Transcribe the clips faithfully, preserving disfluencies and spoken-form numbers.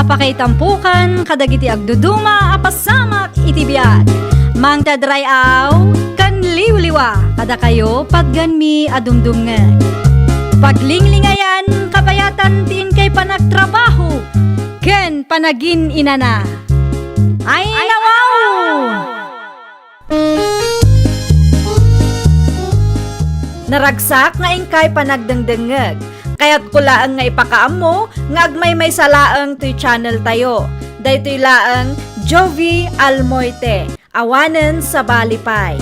Pakaitampokan kadagiti agduduma a pasamak iti biag. Mangted ray-aw ken liwliwa kadakayo patgenmi a dumdumngeg. Paglinglingayan kabayatan ti inkay panagtrabaho ken panagin-inana. Ay, nawaw! Naragsak nga inkay panagdengdengngeg. Kayatko laeng nga ipakaammo nga agmaymaysa laeng toy channel tayo. Daytoy laeng Jovie Almoite, awanen sabali pay.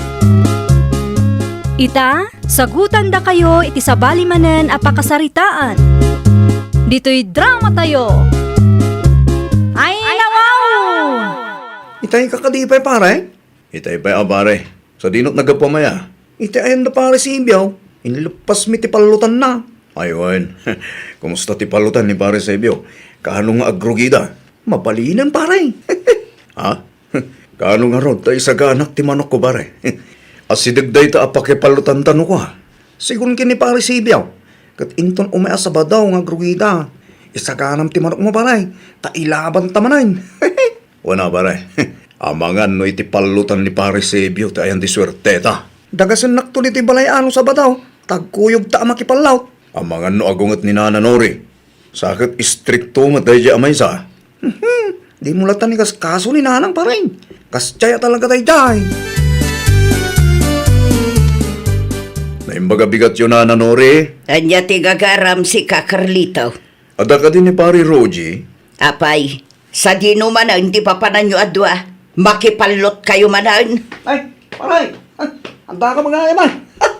Ita, sagutandakayo iti sabali manen a pakasaritaan. Ditoy drama tayo. Ay, nawaw! Itay kakadi pay, pare? Itay pay a, pare. Sadino ti naggapuam aya? Iti ayan da pare Sibio, inleppasmi ti pallutanna. Ay wen, kumusta ti pallutan ni pare Sibio? Kaano nga agrugida? Mabalinen, pare. Ha? Kaano ngarud ta isaganak ti manokko, pare? Asideg dayta a pakipallutanta no kua. Sigun ken ni pare Sibio, ket inton umay a Sabado nga agrugida, isaganam ti manokmo, pare, ta ilabanta manen. Wen a, pare. Amangan no iti pallutan ni pare Sibio ti ayan ti suerteta. Dagasennakto ditoy balay-a no Sabado, ta agkuyogta a makipallot. Amangan no agunget ni Nana Nori. Sa ket istrikto met daydiay a maysa. Mhm. Dimo latta ni kaskaso ni Nanang, pare. Kas jay a talaga daydiay. Naimbag a bigatyo, Nana Nori. Ania ti gagaram, sika, Carlito? Adda kadi ni Pare Rogie? Apay, sadino manen ti papananyo a dua? Makipallotkayo manen? Ay, pare! Ah, andaka mangayam, ay! Ah,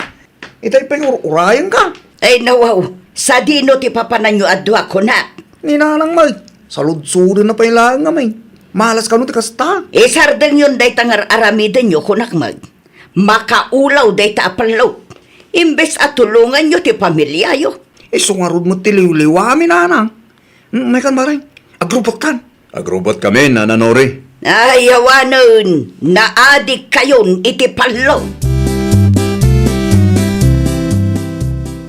itay pay ur-urayenka? Ay, nawaw, sadino ti papananyo a dua, kunak? Ni Nanang met, saludsodenna pay laeng, a, met. Malas kano ti kasta? Isardengyon dayta nga ar-aramidenyo, kunak met. Makaulaw dayta a pallot. Imbes a tulonganyo ti pamiliayo. Isu ngarud met ti liwliwami, Nanang. Mm, maykan, pare. Agrubotkan. Agrubotkami, Nana Nori. Ay, awanen, naadikkayon iti pallot.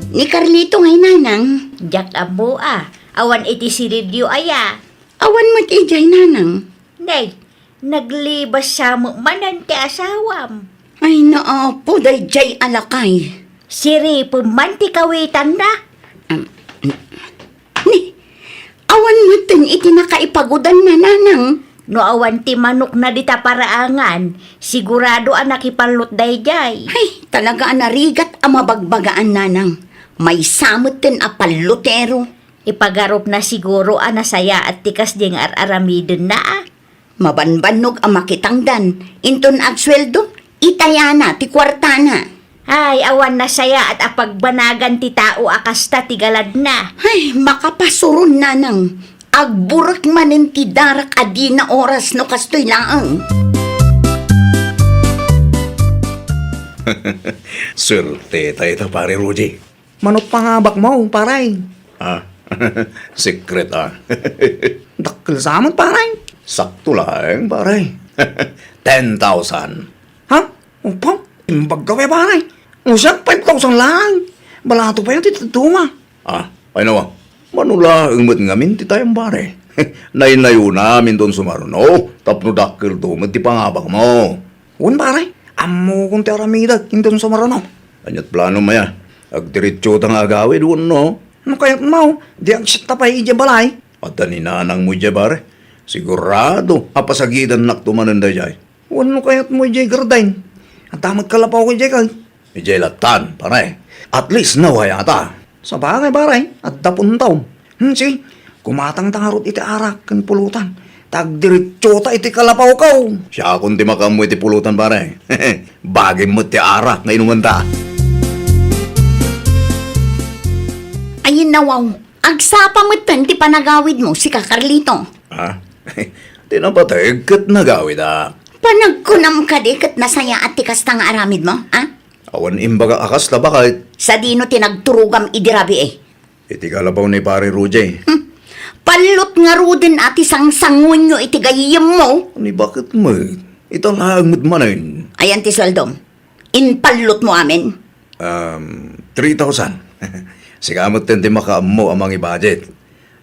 Ni Carlito ngay, Nanang? Diak ammo a. Awan iti silidyo aya? Awan met idiay, Nanang. Nay, naglibas sa met manen ti asawam. Ay, naapo, daydiay a lakay. Siripem man ti kawitanna. Am, ni, awan metten iti nakaipagudanna, Nanang. No awan ti manokna dita paraangan, sigurado a nakipallot daydiay. Ay, talaga a narigat a mabagbagaan, Nanang. Maysa metten a pallotero. Ipagarupna siguro a nasayaat ti kasdiay nga ar-aramidenna, a. Mabanbannog a makitangdan, inton agsueldo, itayana ti kuartana. Ay, awan nasayaat a pagbanagan ti tao a kasta ti galadna. Ay, makapasuron, Nanang. Agburek manen ti darak a dina oras no kastoy laeng. Suerteta ita, Pare Rogie. Mano pangabakmo, pare? Ah, secret, ah. Dakkel sa met, pare. Sakto laeng, pare. Ten thousand. Ha? Upa? Imbag ka pay, pare. No siak, five thousand lang. Balato pay ti dadduma. Ah, ay nawa. Mano laeng met ngamin ti tayam, pare. Naynayonam inton sumaruno, tapno dakkelto met ti pangabakmo. Wen, pare, ammokon ti aramidek inton sumaruno. Ania't planom aya? Agdiretsota nga agawid wenno? No kayatmo, di agsita pay idiay balay. Adda ni nanangmo idiay, pare. Sigurado a pasagidannakto manen daydiay. Wenno kayatmo idiay garden. Adda met kalapawko idiay kay. Idiay lattan, pare. At least nawayata. Sabagay, pare, adda puntaw. Hmm, sige, kumatangta ngarud iti arak ken pulutan. Ta agdiretsota iti kalapawko. Siakon ti makaammo iti pulutan, pare. Bagim met ti arak nga inumenta. Ay, nawaw. Agsapa metten ti panagawidmo, sika Carlito. Ha? Ti napateg ket nagawidak. Panagkunam kadi ket nasayaat ti kasta nga aramidmo, ha? Awan imbagak a kasta, baket. Sadino ti nagturogam idi rabii? Iti kalapaw ni Pare Roger. Hmm. Pallot ngaruden a ti sangsanguenyo iti gayyemmo. Ni baket met? Ita laeng met manen. Ayan ti sueldom. Inpallotmo amin? Um, three thousand. Sika metten ti makaammo a mangi-budget.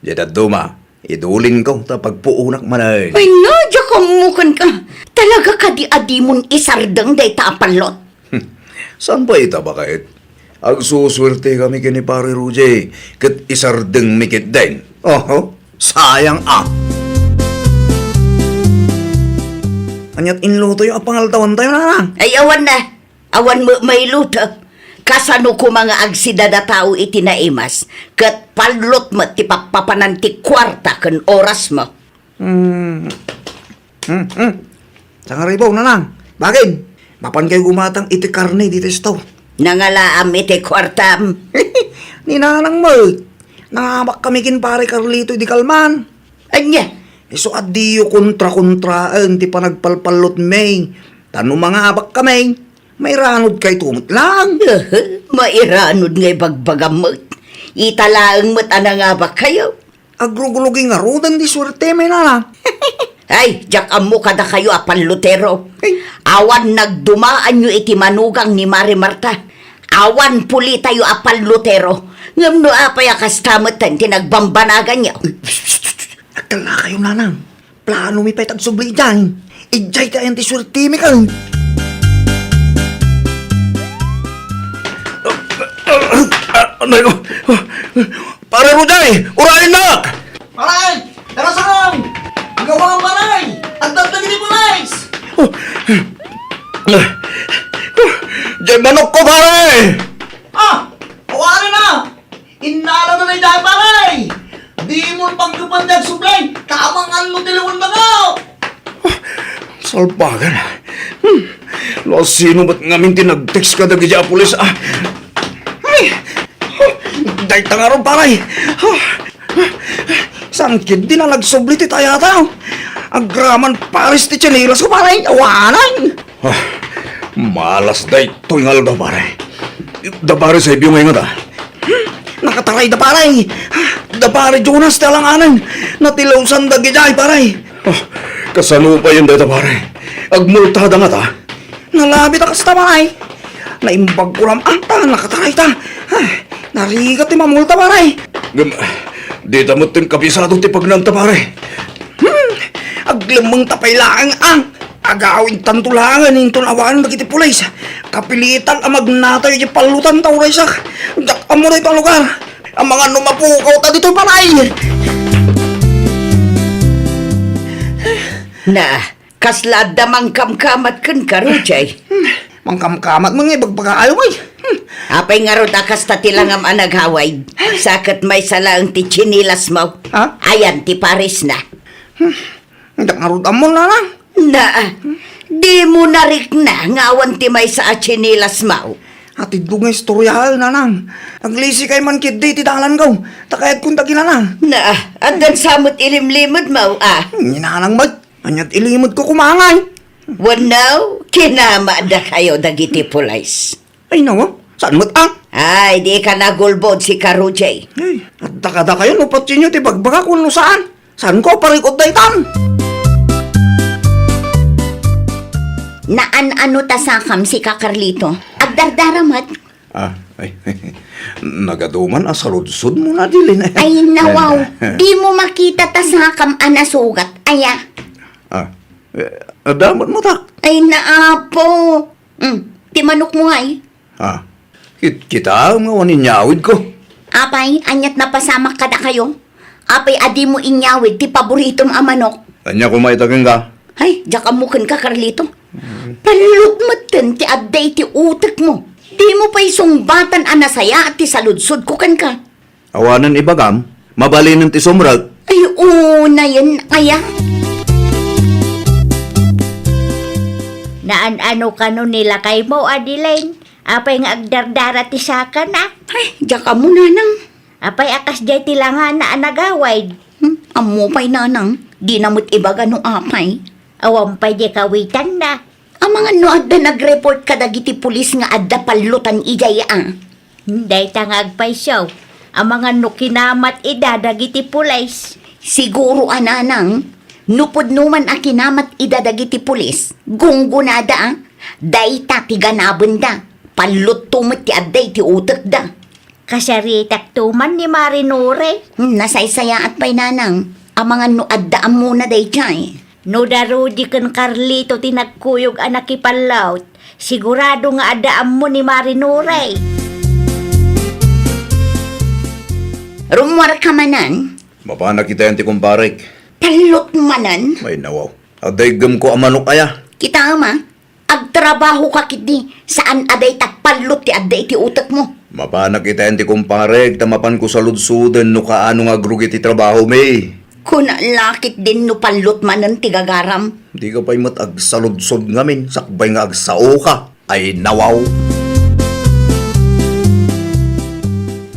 Diay dadduma, Idulinko ta pagpuonak manen. Ay, no, diak ammo kenka. Talaga kadi a dimon isardeng dayta a pallot? Saan pay ita, baket? Agsusuertekami ken ni Pare Rudy, ket isardengmi ketdin. Oho, sayang a. Ania't inlutoyo a pangaldawantayo, nanang? Ay, awan na. Awan met mailuto. Kasano koma nga agsidada tao iti naimas, ket pallot met ti pappapanan ti kuarta ken orasmo. Hmm. Hmm, hmm. Sangaribaw, nanang. Baket? Mapankayo gumatang iti karne ditoy store. Nangalaam iti kuartam. Ni nanang met. Nangabakkami ken Pare Carlito idi kalman. Ania? Isu a diyo kontra-kontraen ti panagpalpallotmi. Ta no mangabakkami, mairanudkayto met laeng. Mairanod nga ibagbagam met. Ita laeng met a nangabakkayo. Agrugulugi ngaruden ti suertemi, nanang. Ay, diak ammo kadakayo a pallotero. Ay. Awan nagdumaanyo iti manugang ni Mare Marta. Awan pulitayo a pallotero. Ngem no apay a kasta metten ti nagbambanaganyo? Agkallakayo, nanang. Planomi pay ti agsubli idiay. Idiay ti ayan ti suertemi ken. Anay ko. Pare Rudy, urayennak! Pare! Darasam! Agawam, pare! Adda dagiti pulis! Oh. Diay manokko, pare! Ah! Awanen na! Innalada dayta, pare! Dimon paggapuan ti agsubli, ta amangan no ti liwen baga! Salbagan. Hmm. No sino met ngamin ti nag-text kadagiti a pulis, ah. Ay! Dayta ngarud, pare. Saan ketdi a nagsubli ti tayata? Agraman pares ti tsinelas ko, pare. Awanen. Ah, malas daytoy nga aldaw, pare. Da pare Saibio nga ingata. Hmm, nakatarayda, pare. Da pare Jonas ti alanganen. Natilawsanda idiay, pare. Ah, kasano payen dayta, pare? Agmultada ngata? Nalabit a kasta, pare. Naimbag ko lam-, anta, nakatarayta. Ah, narigat ti mamulta, pare. Ngem, dita metten kabisado ti pagnaanta, pare. Hmm, aglemmengta pay laeng, ah. Agawidtanto laengen inton awanen dagiti pulis. Kapilitan a magnatayo iti pallotan ta uray sa. Diak ammo daytoy a lugar. Amangan no mapukawta ditoy balay. Na, kasla adda mangkamkamat kenka, Rudy? Hmm, mangkamkamat met nga ibagbagaayo, ay. Hmm. Apay ngarud a kasta ti langam a nagawid? Sa ket maysa laeng ti tsinelasmo. Ha? Ayan ti paresna. Hmm. Diak ngarud ammo, nanang. Na, dimo narikna nga awan ti maysa a tsinelasmo. Atidko nga istoryaen, nanang. Aglisikay man ketdi iti dalanko, ta kayatko dagiti nanang. Na, addan sa met ilimlimedmo, a? Ni nanang met, ania't ilimedko koma ngay? Wenno, kinamatdakayo dagiti pulis. Ay, nawa, saan met, a? Ay, dika nagulbod, sika Rudy. Ay, adda kadakayo no patienyo ti bagbagak wenno saan. Saanko a parikut daytan? Naan-ano ta sakam, sika Carlito? Agdardara met. Ah, ay, nagaduman a saludsodmo, Adeline. Ay, nawaw, dimo makita ta sakam a nasugat, aya? Ah, eh, adda met matak. Ay, naapo. Hmm, ti manokmo ngay? Ah, kit-, kitaem nga awan inyawidko. Apay, ania't napasamak kadakayo? Apay a dimo inyawid ti paboritom a manok? Ania koma ita kenka? Ay, diak ammo kenka, Carlito. Mm. Pallot metten ti adda iti utekmo. Dimo pay sungbatan a nasayaat ti saludsodko kenka. Awanen ibagam, mabalinen ti sumrek. Ay, unayen aya? Naan-ano kano ni lakaymo, Adeline? Apay nga agdardara ti sakana? Ay, diak ammo, nanang. Apay a kasdiay ti langana a nagawid? Hmm, ammo pay, nanang. Dina met ibaga no apay. Awan pay di kawitanna. Amangan no adda nag-report kadagiti pulis nga adda pallotan idiay, a? Dayta nga agpayso, amangan no kinamat ida dagiti pulis. Siguro a, nanang, no pudno man a kinamat ida dagiti pulis, gunggonada, a? Dayta ti ganabenda. Pallotto met ti adda iti utekda. Kasaritakto man ni Mare Nore. Hmm, nasaysayaat pay, nanang. Amangan no adda ammona daydiay. No da Rudy ken Carlito ti nagkuyog a nakipallot, sigurado nga adda ammo ni Mari Nuray. Rummuarka manen? Mapanak itayan ti kumparek. Pallot manen? Ay, nawaw. Adda iggemko a manok aya? Kitaem a, agtrabahoka ketdi, saan a dayta pallot ti adda iti utekmo. Mapanak itayan ti kumparek, ta mapanko saludsoden no kaano nga agrugi ti trabahomi. Kuna la ketdin no pallot manen ti gagaram. Dika pay met agsaludsod ngamin, sakbay nga agsaoka. Ay, nawaw.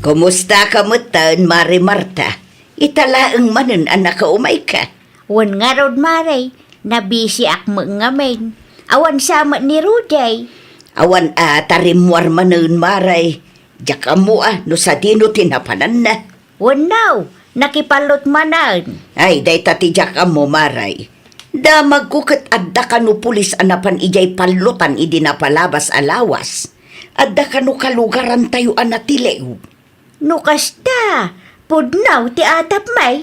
Kumustaka metten, Mari Marta? Ita laeng manen a nakaumayka. Wen ngarud, Mari, nabisiak met ngamin. Awan sa met ni Rudy. Awan a, ta rimmuar manen, Mari. Diak ammo a no sadino ti napananna. Wenno, nakipallot manen. Ay, dayta ti diak ammo, Mari. Damagko ket adda kano pulis a napan idiay pallotan idi napalabas a lawas. Adda kano kalugarantayo a natiliw. No kasta, pudno ti atapmi.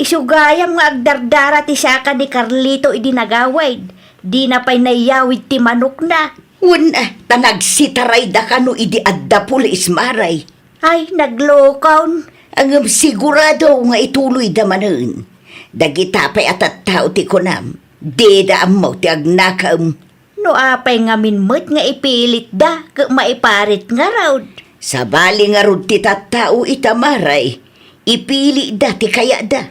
Isu gayam nga agdardara ti saka ni Carlito idi nagawid. Dina pay naiyawid ti manokna. Wen, ah, ta nagsitaray da kano idi adda pulis, Mari. Ay, naglokon. Ngem sigurado nga ituloy da manen. Dagita pay a tattao ti kunam, dida ammo ti agnakem. No apay ngamin met nga ipilitda ket maiparit ngarud? Sabali ngarud ti tattao ita, Mari, ipilitda ti kayatda.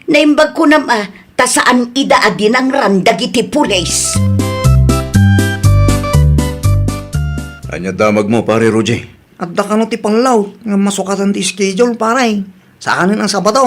Naimbag kunam a, ta saan ida a dinangran dagiti pulis. Ania damagmo, Pare Roger? Adda kano ti pallot nga masukatan ti schedule, pare. Saanen a Sabado.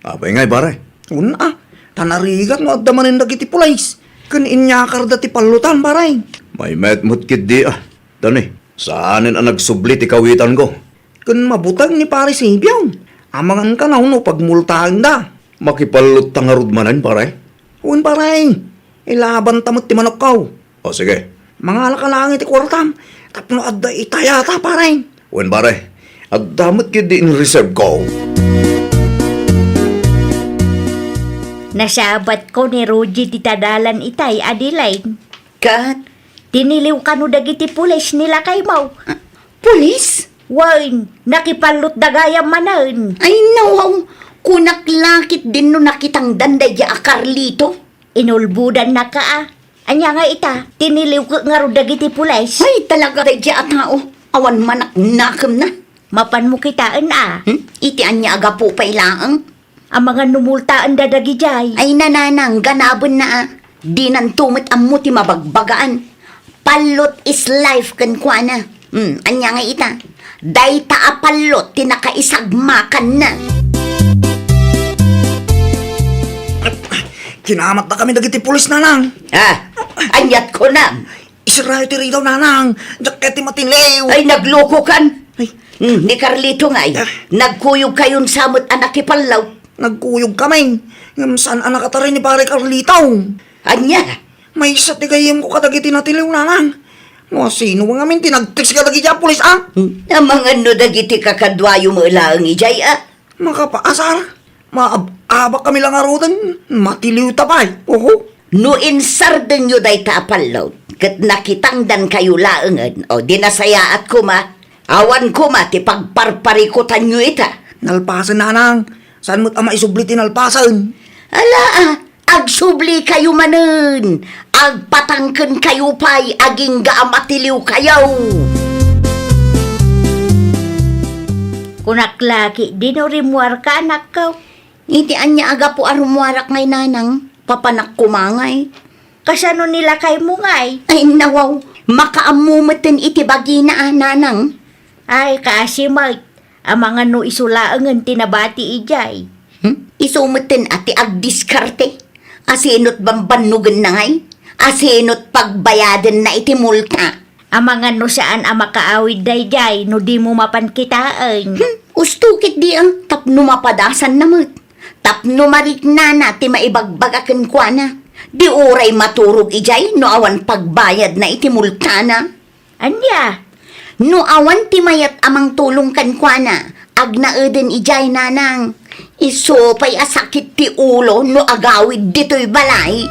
Apay ngay, pare? Wen a, ta narigat no adda manen dagiti pulis. Ken inyakarda ti pallotan, pare. Maymayat met ketdi a. Dani, saanen a nagsubli ti kawitanko. Ken mabuteng ni Pare Sibio. Amangan kano no pagmultaenda. Makipallotta ngarud manen, pare? Wen, pare. Ilabanta met ti manokko. O, sige. Mangalaka laeng iti kuartam tapno adda itayata, pare. Wen, pare. Adda met ketdi in reserve ko. Nasabatko ni Rogie ti tadalan itay, Adeline. Ket? Tiniliw kano dagiti pulis ni lakaymo. Ah, pulis? Wen, nakipallotda gayam manen. Ay, nawaw. Kunak la ketdin no nakitangdan daydiay a Carlito. Inulbodannaka a. Ania nga ita, tiniliwka ngarud dagiti pulis? Ay, talaga daydiay a tao. Awan manaknakemna. Mapanmo kitaen a. Hmm? Iti ania a gapu pay laeng? Amangan no multaenda dagidiay. Ay, nanang, ganabenna a. Dinanto met ammo ti mabagbagaan. Pallot is life kenkuana. Hmm, ania nga ita? Dayta a pallot ti nakaisagmakanna. Kinamatdakami dagiti pulis, nanang. Ah, aniat kunam? Isarayo ti ridaw, nanang. Diak kayat ti matiliw. Ay, naglokokan. Ay. Hmm, ni Carlito ngay, ah, nagkuyogkayon sa met a nakipallot. Nagkuyogkami. Ngem saan a nakataray ni Pare Carlito. Ania? Maysa ti gayyemko kadagiti natiliw, nanang. No asino ngamin ti nag-text kadagiti a pulis, a? Hmm, amangan no dagiti kakaduayo met laeng idiay, a? Makapaasar. Maab-abak kami la ngaruden, matiliwta pay. Oho. No insardengyo dayta a pallot, ket nakitangdankayo laengen, o di nasayaat koma, awan koma ti pagparparikutanyo ita. Nalpasen, nanang. Saan met a maisubli ti nalpasen? Ala, a, agsublikayo manen. Agpatangkenkayo pay agingga a matiliwkayo. Kunak la ketdi no rimmuarka, anakko. Iti ania a gapu a rummuarak ngay, nanang? Papanak koma ngay. Kasano ni lakaymo ngay? Ay, nawaw. Makaammo metten iti bagina a, nanang. Ay, kaasi met. Amangan no isu laengen ti nabati idiay. Hmm? Isu metten a ti agdiskarte. Asino't bambannogenna ngay? Asino't pagbayadenna iti multa? Amangan no saan a makaawid daydiay no dimo mapan kitaen. Hmm, usto ketdi a, tapno mapadasanna met. Tapno mariknana ti maibagbaga kenkuana. Di uray maturog idiay no awan pagbayadna iti multana. Ania? No awan ti mayat a mangtulong kenkuana, agnaeden idiay, nanang. Isu pay a sakit ti ulo no agawid ditoy balay.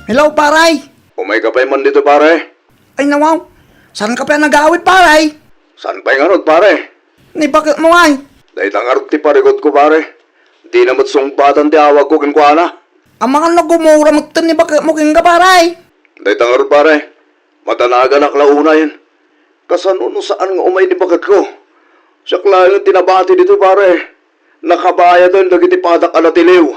Hello, paray! Umayka pay man ditoy, pare? Ay, nawaw. Saanka pay a nagawid, paray? Saan pay ngarud, pare? Ni baketmo, ay. Dayta ngarud ti parikutko, pare. Dina met sungbatan ti awagko kenkuana. Amangan no gumura metten ni baketmo kenka, paray. Dayta ngarud, pare. Madanaganak la unayen. Kasano no saan nga umay ni baketko? Siak laeng ti nabati ditoy, pare. Nakabayaden dagiti padak a natiliw.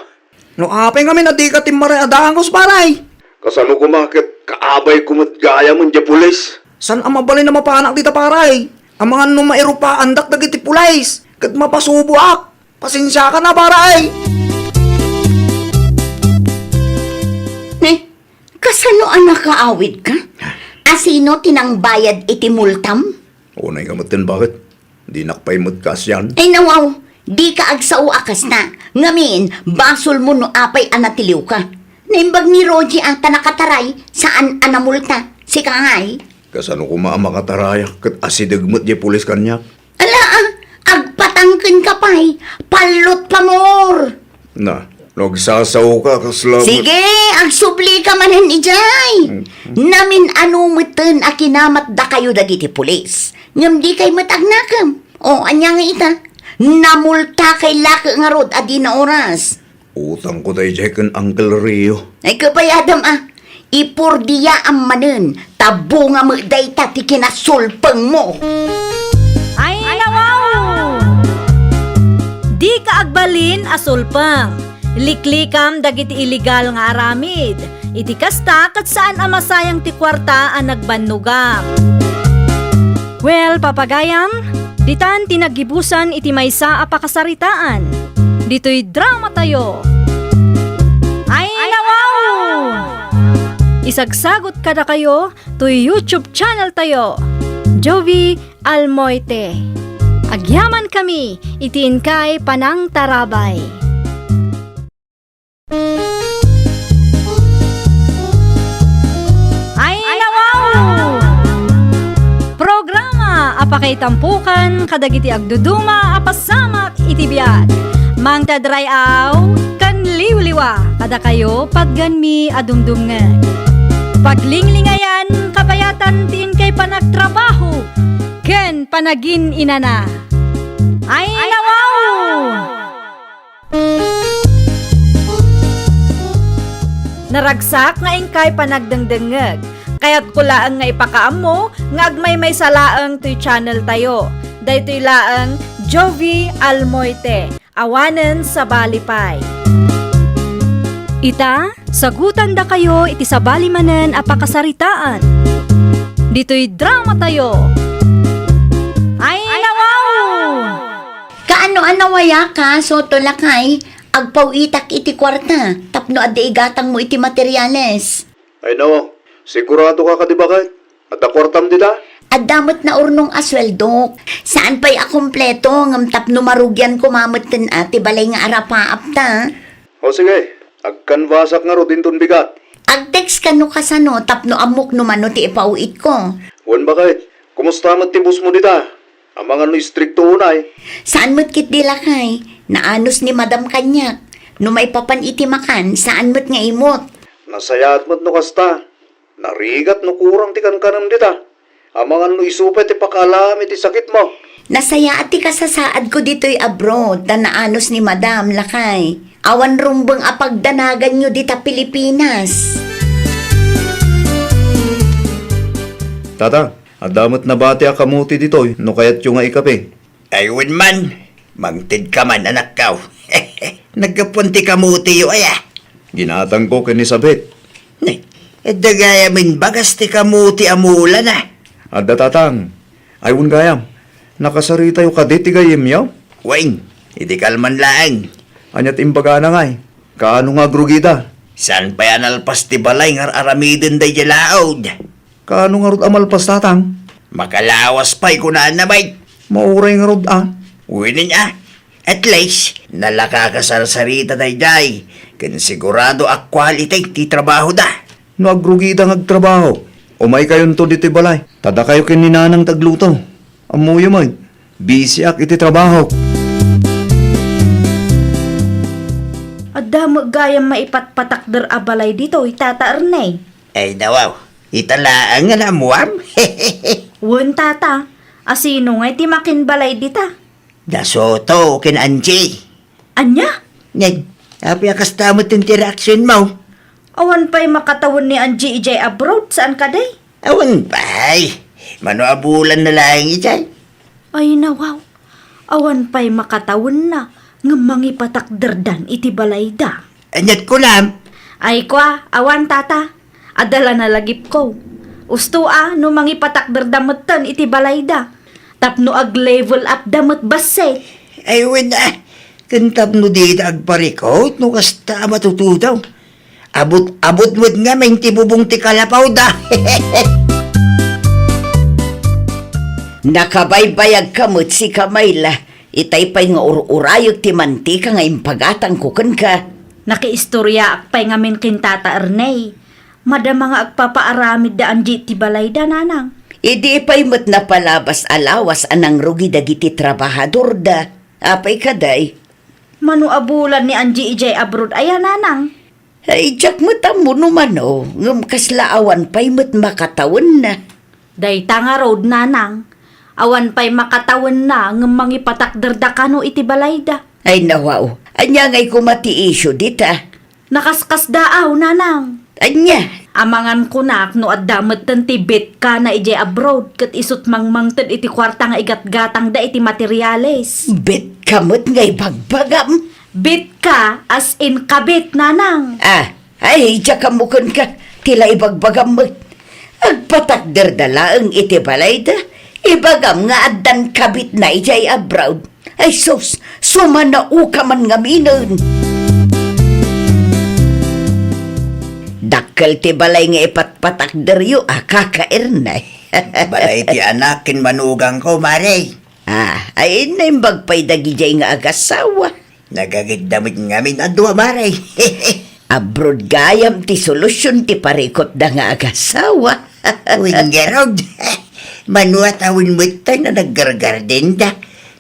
No apay ngamin a dika timmaray a dangus, paray? Kasano koma ket kaabayko met gayamen diay pulis? Saan a mabalin a mapanak dita, paray? Amangan no mairupaandak dagiti pulis ket mapasuboak. Pasensiakan a, paray. Ne, kasano a nakaawidka? Asino ti nangbayad iti multam? Unay nga metten, baket? Dinak pay met kaasian. Ay, nawaw, dika agsao a kasta. Ngamin, basolmo no apay a natiliwka. Naimbag ni Rogie a ta nakataray, saan a namulta. Sika ngay? Kasano koma a makatarayak ket asideg met diay pulis kaniak? Ala, ah, agpatangkenka pay. Pallot pamor. Na, no agsasaoka, kasla met. Sige, agsublika manen idiay. Mm. Namin-ano metten a kinamatdakayo dagiti pulis. Ngem dikay met agnakem. O, ania nga ita? Namultakay la ket ngarud a dina oras. Utangko daydiay ken Uncle Rio. Ay, kabayadam a. Ipordiaam manen, ta bunga met dayta ti kinasulpengmo. Ay, nawaw! Dika agbalin a sulpeng. Liklikam dagiti illegal nga aramid. Iti kasta, ket saan a masayang ti kuarta a nagbannogam. Well, papagayam, ditan ti naggibusan iti maysa a pakasaritaan. Ditoy dramatayo. Ay, nawaw! Isagsagot kadakayo toy YouTube channel tayo, Jovi Almoite. Agyamankami iti inkay panangtarabay. Ay, nawaw! Programa a pakaitampokan kadagiti agduduma a pasamak iti biag. Mangted ray-aw ken liwliwa kadakayo patgenmi a dumdumngeg. Paglinglingayan, kabayatan ti inkay panagtrabaho ken panagin-inana. Ay, nawaw! Naragsak nga inkay panagdengdengngeg. Kayatko laeng nga ipakaammo nga agmaymaysa laeng toy channel tayo. Daytoy laeng Jovi Almoite, awanen sabali pay. Ita, sagutandakayo iti sabali manen a pakasaritaan. Ditoy dramatayo. Ay, nawaw! Kaano a nawayaka, Soto lakay? Agpaw-itak iti kuarta tapno adda igatangmo iti materiales. Ay no, siguradoka kadi baket? Adda kuartam dita? Adda met naurnong a sueldok. Saan pay a kompleto ngem tapno marugian koma metten a ti balay nga arapaapta. O sige, agkanbasak ngarud inton bigat. Ag-text ka no kasano tapno ammok no mano ti ipaw-itko. Wen baket, kumusta met ti bossmo dita? Amangan no istrikto unay. Saan met ketdi lakay, naanus ni Madam kaniak. No maipapan iti makan, saan met nga imot. Nasayaat met no kasta. Narigat no kurang ti kankanem dita. Amangan no isu pay ti pakaalam iti sakitmo. Nasayaat ti kasasaadko ditoy abroad, ta naanus ni Madam lakay. Awan rumbeng a pagdanaganyo dita Pilipinas. Tata, adda met nabati a kamuti ditoy no kayatyo nga ikape. Ay, wen man, mangted ka man, anakkaw. Naggapuan ti kamutiyo, aya. Ginatangko ken ni Sabet. Ne, adda gayamen bagas ti kamuti a mulana. Adda, tatang. Ay, wen gayam, nakasaritayo kadi ti gayyemyo? Wen, idi kalman laeng. Ania ti imbagana ngay? Kaano nga agrugida? Saan pay a nalpas ti balay nga ar-aramiden daydiay laud? Kaano ngarud a malpas, tatang? Makalawas pay, kunana met. Mauray ngarud a. Wen a. At least, nalaka a sarsarita daydiay, ken sigurado a quality ti trabahoda. No agrugida nga agtrabaho, Umaykayonto ditoy balay. Ta dakayo ken ni Nanang ti agluto. Ammoyo met, bisiak iti trabahok. Adda met gayam maipatpatakder a balay ditoy, Tata Erney. Ay, nawaw. Ita laeng nga naammuam? Wen, Tata. Asino ngay ti makinbalay dita? Da Soto ken Angie. Ania? Ngem, apay a kasta met ti reaksionmo? Awan pay makatawen ni Angie idiay abroad, saan kadi? Awan pay. Mano a bulanna laeng idiay? Ay, nawaw. Awan pay makatawenna, ngem mangipatakderdan iti balayda. Aniat kunam? Ay, kua, awan, Tata. Adda la nalagipko. Usto a, no mangipatakderda metten iti balayda. Tapno ag-level up da met bassit. Ay, wen, ah. Ken tapno dida agparikut, no kasta a matutudaw. Abut-abut met ngamin ti bubong ti kalapawda. Nakabaybayagka met, sika, Mayla. Itay pay nga ur-urayek ti mantika nga impagatangko kenka. Nakiistoriaak pay ngamin ken Tata Erney. Madama nga agpapaaramid da Angie iti balayda, Nanang. Idi pay met napalabas a lawas a nangrugi dagiti trabahadorda. Apay kadi? Mano a bulan ni Angie idiay abroad aya, Nanang? Ay, diak met ammo no mano, ngem kasla awan pay met makatawenna. Dayta ngarud, Nanang, awan pay makatawenna ngem mangipatakderda kano iti balayda. Ay, nawaw, ania ngay koma ti issue dita? Nakaskasdaaw, Nanang. Ania? Amangan kunak no adda metten ti betkana idiay abroad ket isut' mangmangted iti kuarta nga igatgatangda iti materiales. Betka met nga ibagbagam? Betka, as in kabit, Nanang. Ah, ay, diak ammo kenka, ti la ibagbagam met. Agpatakderda laeng iti balayda, ibagam nga addan kabitna idiay abroad. Ay sus, sumanaoka man ngaminen. Dakkel ti balay nga ipatpatakderyo a, Kaka Erney. Balay ti anak ken manugangko, Mare. Ah, ay, naimbag pay dagidiay nga agasawa. Nagagidda met ngamin a dua, Mare. Abroad gayam ti solusyon ti parikutda nga agasawa. Wen ngarud, mano a tawen metten a naggargardenda,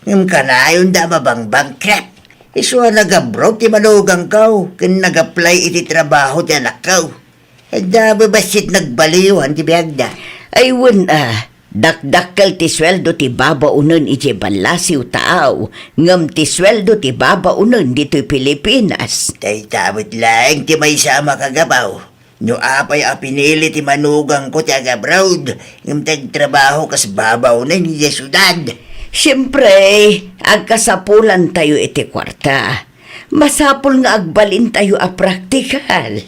ngem kanayonda a mabangbankrupt. Isu a nag-abroad ti manugangko ken nag-apply iti trabaho ti anakko. Adda bassit nagbaliwan ti biagda. Ay, wen a, dakdakkel ti sueldo ti babaonen idiay ballasiw taaw, ngem ti sueldo ti babaonen ditoy Pilipinas. Dayta met laeng ti maysa a makagabaw. No apay a pinili ti manugangko ti ag-abroad, ngem ti agtrabaho kas babaonen idiay siudad. Siempre, agkasapulantayo iti kuarta. Masapul nga agbalintayo a praktikal.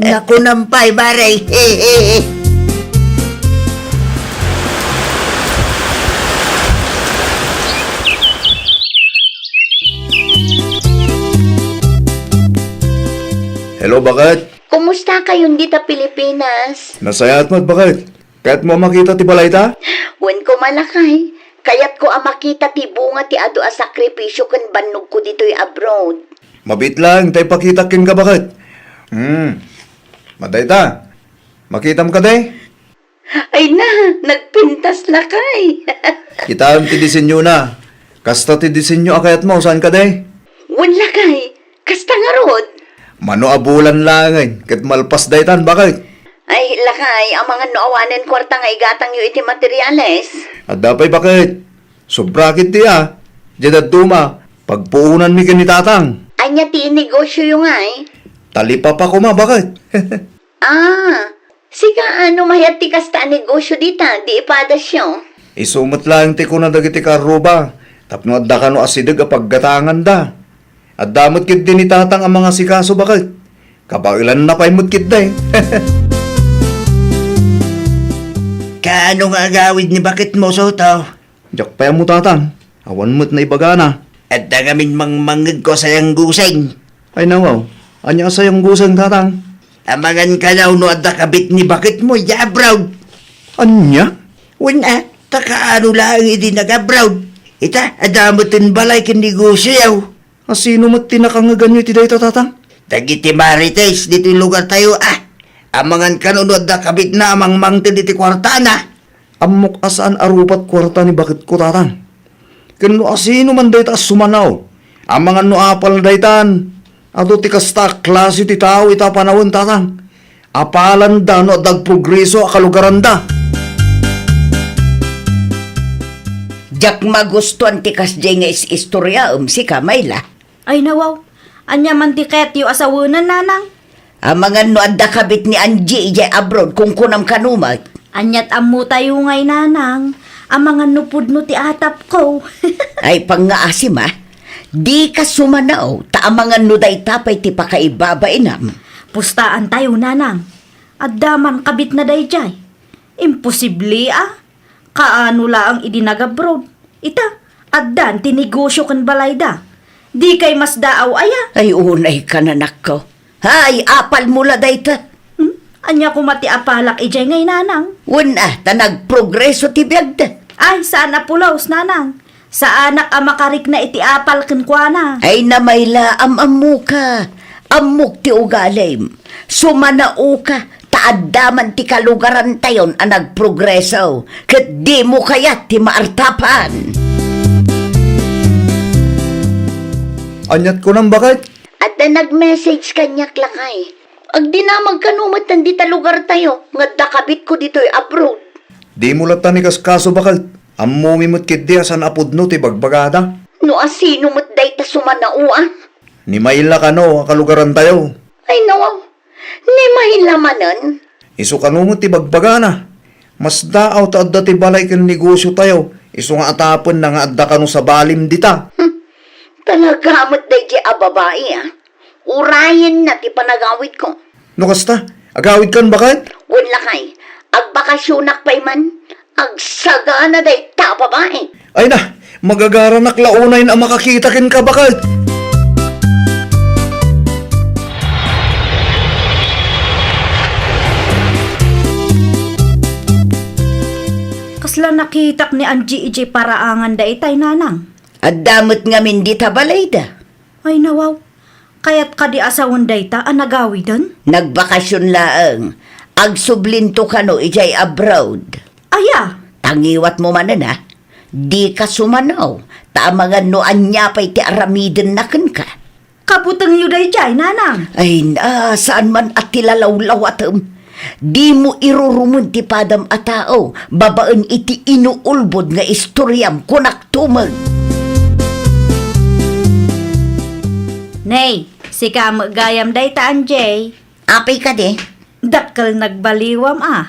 Nakunam pay, Mare. Hello, baket? Kumusta kayon dita Pilipinas? Nasayaat met, baket. Kayatmo a makita ti balayta? Wen koma, lakay. Kayatko a makita ti bunga ti adu a sakripisio ken bannogko ditoy abroad. Mabiit laeng ta ipakitak kenka, baket. Hmm. Madayta. Makitam kadi? Ay na, nagpintas, lakay. Kitaem ti disenyona. Kasta ti disenyo a kayatmo, saan kadi? Wen, lakay. Kasta ngarud. Mano a bulan laengen ket malpas daytan, baket? Ay, lakay, amangan no awanen kuarta nga igatangyo iti materiales. Adda pay, baket. Sobra ketdi a. Diay dadduma, pagpuonanmi ken ni Tatang. Ania ti inegosyoyo ngay? Talipapa koma, baket. Ah, sika, no mayat ti kasta a negosyo dita, di ipadasyo? Isu met laeng ti kuna dagiti kaarruba, tapno adda kano asideg a paggatanganda. Adda met ketdi ni Tatang a mangasikaso, baket. Kabaelanna pay met ketdi. Kaano nga agawid ni baketmo, Soto? Diak pay ammo, Tatang. Awan met naibagana. Adda ngamin mangmangngegko a sayangguseng. Ay, nawaw. Ania a sayangguseng, Tatang? Amangan kano no adda kabit ni baketmo idiay abroad. Ania? Wen a, ta kaano laeng idi nag-abroad? Ita, adda metten balay ken negosyo. Asino met ti nakangeganyo iti dayta, Tatang? Dagiti Marites ditoy lugartayo, ah. Amangan kano no adda kabitna a mangmangted iti kuartana? Ammok a saan a rupat kuarta ni baketko, tatang. Ken no asino man dayta a sumanao, amangan no apalna daytan, adu ti kasta a klase ti tao ita a panawen, tatang. Apalanda no adda agprogreso a kalugaranda. Diak magustuan ti kasdiay nga is-istoriaem, sika, Mayla. Ay, nawaw. Ania man ti kayatyo a sawenen, nanang? Amangan no adda kabit ni Angie idiay abroad, kunkunam kano met. Aniat ammotayo ngay, nanang? Amangan no pudno ti atapko. Ay, pangngaasim, a. Dika sumanao, ta amangan no dayta pay ti pakaibabainam. Pustaantayo, nanang. Adda man kabitna daydiay. Imposible, a. Kaano laeng idi nag-abroad? Ita, addan ti negosio ken balayda. Dikay masdaaw aya? Ay, unay ka, nanakko. Ay, apalmo la dayta. Hmm? Ania koma ti apalak idiay ngay, nanang? Wen a, ta nagprogreso ti biagda. Ay, saan a pulos, nanang. Saanak a makarikna iti apal kenkuana. Ay, na, Mayla, am-ammoka. Ammok ti ugalim. Sumanaoka, ta adda man ti kalugarantayon a nagprogreso, ket dimo kayat ti maartapan. Aniat kunam, baket? Adda nag-message kaniak, lakay. Agdinamag kano met dita lugartayo, nga adda kabitko ditoy abroad. Dimo latta ikaskaso, baket. Ammomi met ketdi a saan a pudno ti bagbagada. No asino met dayta sumanao, a? Ni Mayla kano a kalugarantayo. Ay, nawaw. Ni Mayla manen? Isu kano met ti bagbagana. Masdaaw ta adda ti balay ken negosiotayo, isu nga atapenna nga adda kano sabalim dita. Hmm. Talaga met daydiay a babai, a. Urayenna ti panagawidko. No kasta, agawidkan, baket? Wen, lakay, agbakasionak pay man. Agsagana dayta a babai. Ay na, magagaranak la unay a makakita kenka, baket. Kasla nakitak ni Angie idiay paraangan daytay, nanang. Adda met ngamin dita balayda. Ay, nawaw. Kayat kadi a sawen dayta a nagawiden? Nagbakasyon laeng. Agsublinto kano idiay abroad. Aya? Tangiwatmo manen, a. Dika sumanaw, ta amangan no ania pay ti aramidenna kenka. Kabutengyo daydiay, nanang. Ay na, saan man a ti lalawlawatem. Dimo irurumen ti padam a tao babaen iti inuulbod nga istoriam, kunak tumeng. Nay, sika met gayam dayta, Angie. Apay kadi? Dakkel nagbaliwam, a.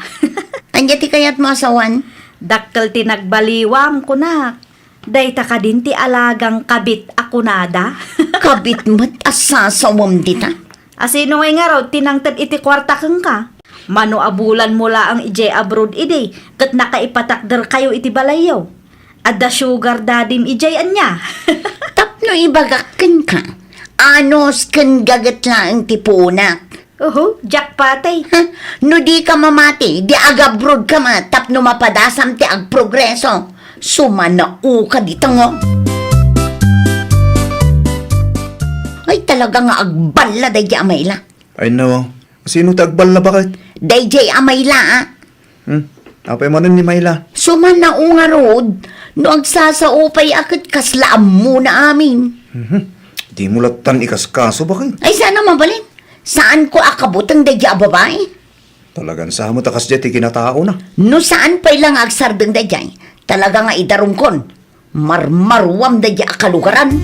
Ania ti kayatmo a sawen? Dakkel ti nagbaliwam, kunak. Dayta kadin ti alagang kabit a kunada? Kabit met a sasawem dita. Asino ngay ngarud ti nangted iti kuarta kenka? Mano a bulanmo laeng idiay abroad idi, ket nakaipatakderkayo iti balayyo. Adda sugar daddy-m idiay ania? Tapno ibagak kenka, anus ken gaget laeng ti puonak. Uhu, jackpot-ay. Ha? No dika mamati, di agabrodka met tapno mapadasam ti agprogreso. Sumanaoka dita nga. Ay, talaga nga agballa daydiay a Mayla. Ay, no. Sino ti agballa, baket? Daydiay a Mayla, a. Hmm? Apay manen ni Mayla? Sumanao ngarud, no agsasao pay a ket kasla ammona amin. Mhm. Dimo lattan ikaskaso, baket? Ay, saan a mabalin. Saanko a kabuteng daydiay a babai. Talagan sa met a kasdiay ti kinataona. No saan pay la nga agsardeng daydiay, talaga nga idarumkon. Marmaruam daydiay a kalugaran.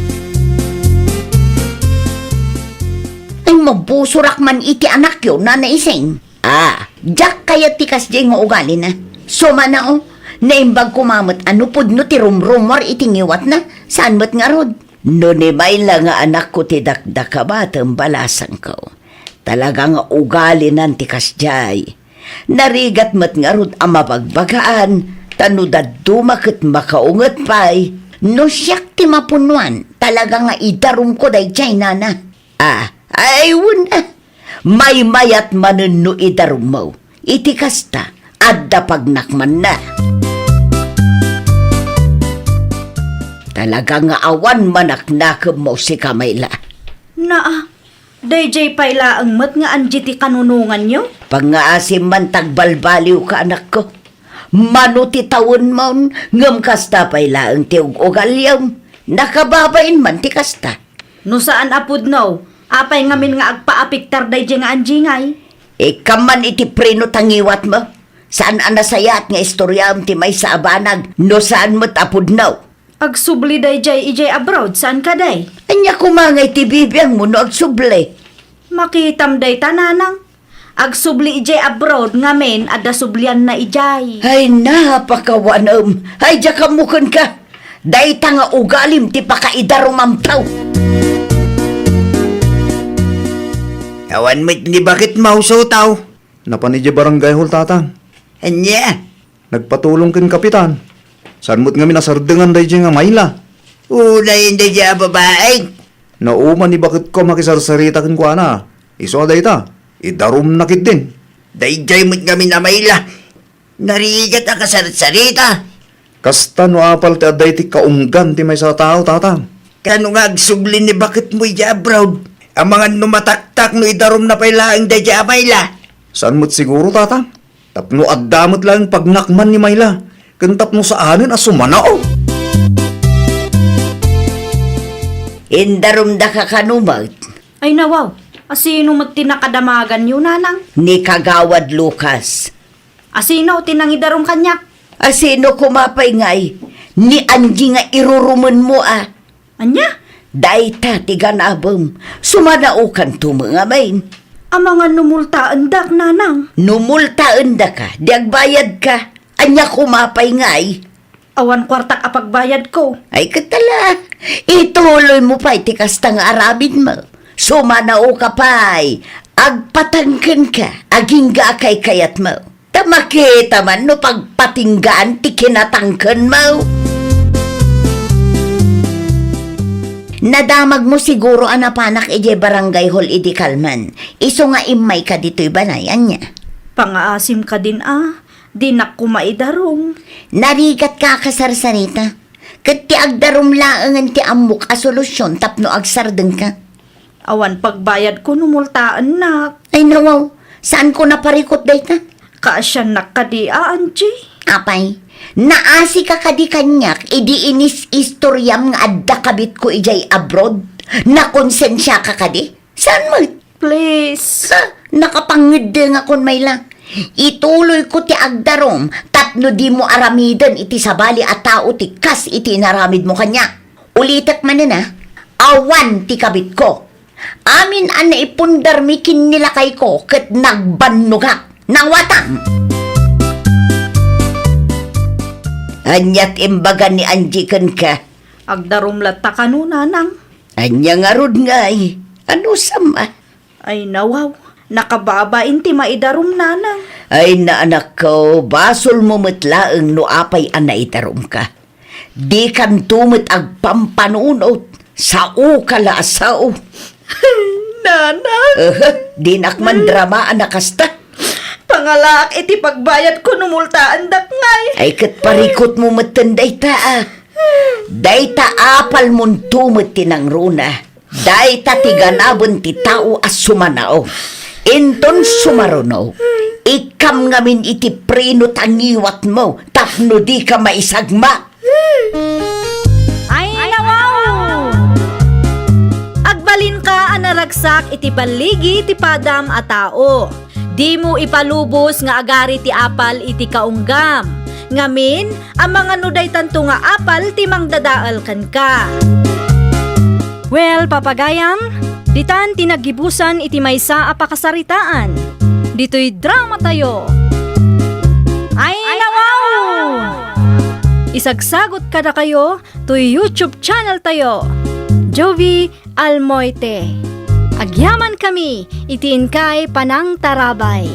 Ay, mabusorak man iti anakyo, Nana Ising. A, diak kayat ti kasdiay nga ugalina. Sumanao, naimbag koma met a no pudno ti rumrumuar iti ngiwatna, saan met ngarud. No ni Mayla nga anakko ti dakdakabatan, balasangko. Talaga nga ugalinan ti kasdiay. Narigat met ngarud a mabagbagaan, ta no dadduma ket makaunget pay, no siak ti mapunnoan, talaga nga idarumko daydiay, nana. A, ay, wen a. Maymayat manen no idarummo. Iti kasta, adda pagnakmanna. Talaga nga awan manaknakemmo, sika, Mayla. Naa, Daydiay pay laeng met nga Angie ti kanunonganyo? Pangngaasim man ta agbalbaliwka, anakko. Mano ti tawenmon, ngem kasta pay laeng ti ug-ugaliem. Nakababain man ti kasta. No saan a pudno, apay ngamin nga agpaapektar daydiay nga Angie ngay? Ikkam man iti preno ta ngiwatmo. Saan a nasayaat nga istoriaem ti maysa a banag no saan met a pudno. Agsubli daydiay idiay abroad, saan kadi? Ania koma ngay ti bibiangmo no agsubli? Makitam dayta, nanang. Agsubli idiay abroad ngamin adda sublianna idiay. Ay, napakawanem. Ay, diak ammo kenka. Dayta nga ugalim ti pakaidarumam, tao. Awan met ni baketmo, Sotaw. Napan idiay barangay hall, Tatang. Ania? Nagpatulong ken kapitan. Saan met ngamin a sardengan daydiay nga Mayla? Unay daydiay a babai. Nauman ni baketko a makisarsarita kenkuana. Isu a dayta, idarumna ketdin. Daydiay met ngamin a Mayla. Narigat a kasarsarita. Kasta no apal ti adda iti kaunggan ti maysa a tao, Tatang. Kano nga agsubli ni baketmo idiay abroad? Amangan no mataktak no idarumna pay laeng daydiay a Mayla. Saan met siguro, Tatang? Tapno adda met laeng pagnakman ni Mayla, ken tapno saanen a sumanaw. Indarumdaka kano met? Ay, nawaw, asino met ti nakadamaganyo, nanang? Ni Kagawad Lucas. Asino ti nangidarum kaniak? Asino koma pay ngay? Ni Angie nga irurumenmo a. Ania? Dayta ti ganabem. Sumanaokanto met ngamin. Amangan no multaendak, nanang. No multaendaka, di agbayadka. Ania koma pay ngay? Awan kuartak a pagbayadko. Ay, ket ala, ituloymo pay ti kasta nga aramidmo. Sumanaoka pay. Agpatangkenka, agingga a kaykayatmo. Ta makita man no pagpatinggaan ti kinatangkenmo. Nadamagmo siguro a napanak idiay barangay hall idi kalman. Isu nga immayka ditoy balay, ania? Pangaasim kadin a, dinak koma idarum. Narigatka a kasarsarita. Ket ti agdarum laengen ti ammok a solusion tapno agsardengka. Awan pagbayadko no multaennak. Ay, nawaw, saanko naparikut dayta? Kaasiannak kadi a, Angie? Apay, naasika kadi kaniak idi inis-istoriam nga adda kabitko idiay abroad? Nakonsensiaka kadi? Saan met? Please. Ha? Nakapangeddengakon, Mayla. Ituloyko ti agdarum tapno dimo aramiden iti sabali a tao ti kas iti inaramidmo kaniak. Ulitek manen a, awan ti kabitko. Amin a naipundarmi ken ni lakayko ket nagbannogak. Nawatam! Ania ti imbaga ni Angie kenka? Agdarum latta kano, nanang. Ania ngarud ngay? Anusam a? Ay, nawaw. Nakababain ti maidarum, nanang. Ay, naanakko, basolmo met laeng no apay a naidarumka. Dikanto met agpampanunot. Saoka la a sao. Nanang. Aha, dinak mandramaan a kasta. Pangalaak iti pagbayadko no multaendak ngay. Ay, ket parikutmo metten dayta a. Dayta apalmonto met ti nangruna. Dayta ti ganaben ti tao a sumanao. Inton sumaruno, ikkam ngamin iti preno ta ngiwatmo tapno dika maisagma. Ay, nawaw! Agbalinka a naragsak iti balligi ti padam a tao. Dimo ipalubos nga agari ti apal iti kaunggam. Ngamin, amangan no daytanto nga apal ti mangdadael kenka. Well, papagayam, ditan ti naggibusan iti maysa a pakasaritaan. Ditoy dramatayo. Ay, nawaw! Isagsagot kadakayo toy YouTube channel tayo, Jovie Almoite. Agyaman kami iti inkay panangtarabay.